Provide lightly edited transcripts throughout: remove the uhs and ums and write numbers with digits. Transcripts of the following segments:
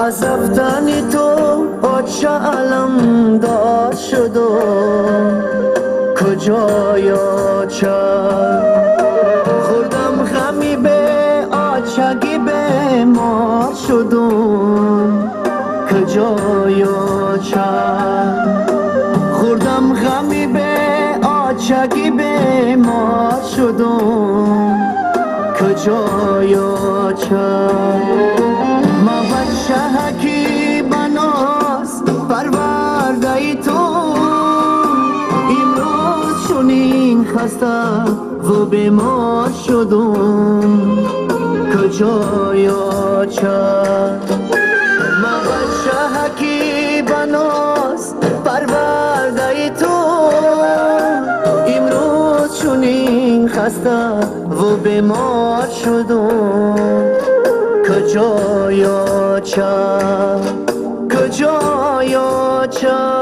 از رفتن تو آچه علم دار شدم کجای آچه خوردم غمی به آچگی به ما شدم کجای آچه خوردم غمی به آچگی به ما شدم کجای آچه ما بچه کی بناس پرورده تو امروز چنین خسته و بیمار شدم کجای آچه ما بچه کی بناس پرورده تو امروز چنین خسته و بیمار شدم کجای آچه کجای آچه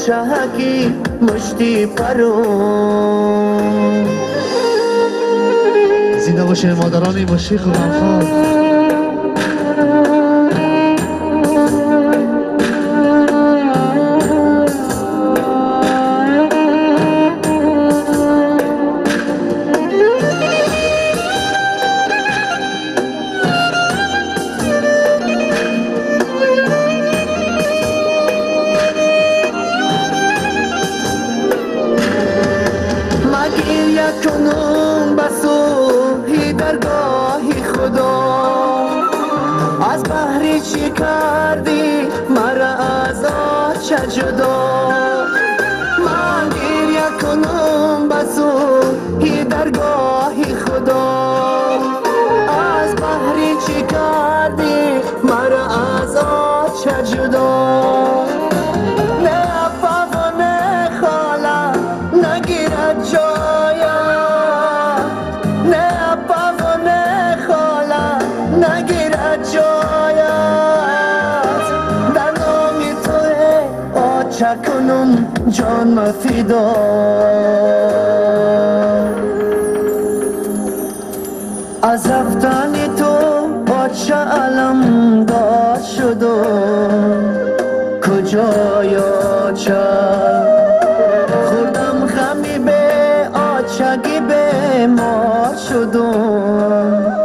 شهکی مشتی پرون زنده باشه مادران مشیخ و غمخوار. جان مفیدا از رفتن تو باچه علم دار شدم کجای آچه خوردم غمی به آچگی به ما شدم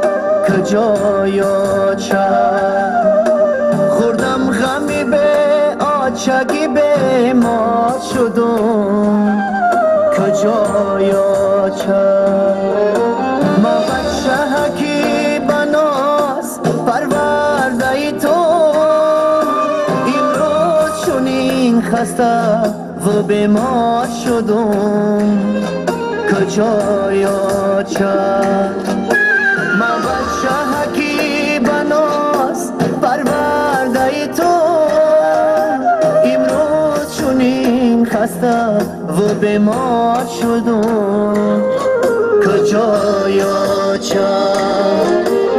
کجای آچه خوردم غمی به آچگی به ما شدم کجای آچه ما بچه کی بناس پرورده تو امروز چنین خسته و بیمار شدم کجای آچه ما بچه کی بناس پرورده تو امروز چنین خسته و بیمار شدم کجای آچه.